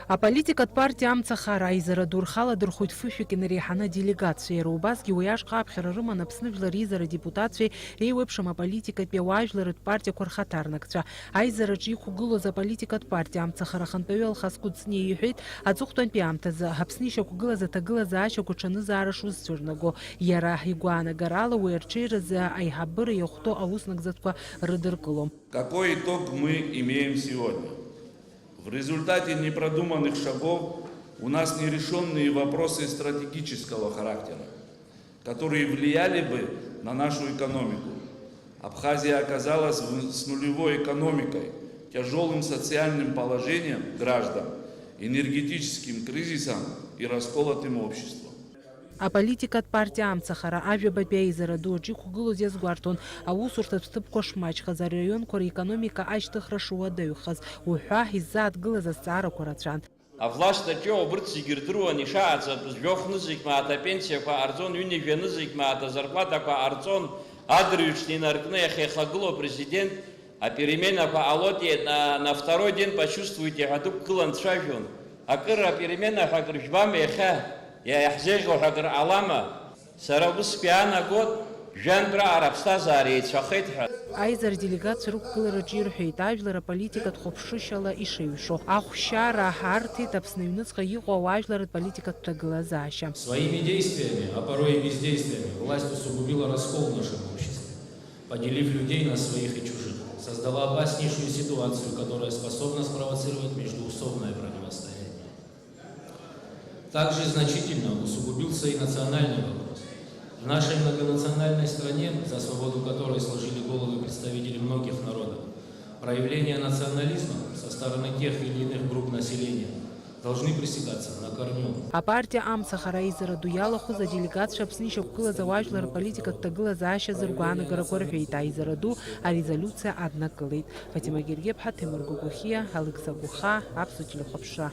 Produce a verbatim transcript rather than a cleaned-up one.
Аполитикатә партиа Амцахара аизара ду рхаладырхәит фышәак инареиҳаны аделегациа. Иара убасгьы уи ашҟа аԥхьара рыман Аԥсны Жәлар Реизара адепутатцәеи реиуеиԥшым аполитикатәи ауаажәларратә партиақәа рхаҭарнакцәа. Аизараҿы иқәгылоз аполитикатә партиа Амцахара ахантәаҩы Алхас Кәыҵниа иҳәеит, аҵыхәтәантәи аамҭазы Аԥсны ишьақәгылаз аҭагылазаашьақәа ҽанызаара шузцәырнаго. Иара игәаанагарала, уи арҽеиразы аиҳабыра иахәҭоу аус нагӡатәқәа рыдыркылом. Какой итог мы имеем сегодня? В результате непродуманных шагов у нас нерешенные вопросы стратегического характера, которые влияли бы на нашу экономику. Абхазия оказалась в- с нулевой экономикой, тяжелым социальным положением граждан, энергетическим кризисом и расколотым обществом. Аполитикатә партиа Амцахара ажәабатәи аизара ду аҿы иқәгылоз иазгәарҭон, аусурҭатә ҭыԥқәа шмаҷхаз, араионқәа реекономика ашьҭыхра шуадаҩхаз уҳәа иззааҭгылаз азҵаарақәа рацәан. Авлашьтә аҿио убырҭ зегьы рдыруан, ишааӡатәыз жәохә нызқь мааҭ апенсиақәа ҟарҵон, ҩынҩажәа нызқь мааҭ азарплатақәа ҟарҵон, адырҩаҽны инаркны иахьа ихагылоу апрезидент апеременақәа ҟалоит, на, на второй день почувствуете ҳәа дықәгылан дцәажәон. Акыр аперемена ҳәа акыр жәбама иахьа, иа-, иаҳзеиӷьу ҳәа акыр ҟалама? Сара усгьы аанагот, жәантәраҟара аԥсҭазаара еицәахеит ҳәа. Аизара делегациа рықәгылараҿы ирҳәеит, ажәлар аполитикатә хәаԥшышьала ишеиҩшо, ахәшьара арҭеит Аԥсны аҩныҵҟа иҟоу ауаажәларратә политикатә ҭагылазаашьа. Своими действиями, а порой и бездействиями, власть усугубила раскол в нашем обществе, поделив людей на своих и чужих, создала опаснейшую ситуацию, которая способна спровоцировать междуусобное противостояние. Также значительно усугубился и национальный вопрос. В нашей многонациональной стране, за свободу которой сложили головы представители многих народов, проявления национализма со стороны тех или иных групп населения должны пресекаться на корню. Апартиа Амцахара аизара ду иалахәыз аделегатцәа Аԥсны ишьақәгылаз ауаажәлар рполитикатә ҭагылазаашьа азы ргәаанагарақәа рҳәеит. Аизара ду арезолиуциа аднакылеит. Фатима Гергеԥҳа, Ҭемыр Гогохиа, Алықьса Гәыхаа, Аԥсуа телехәаԥшра.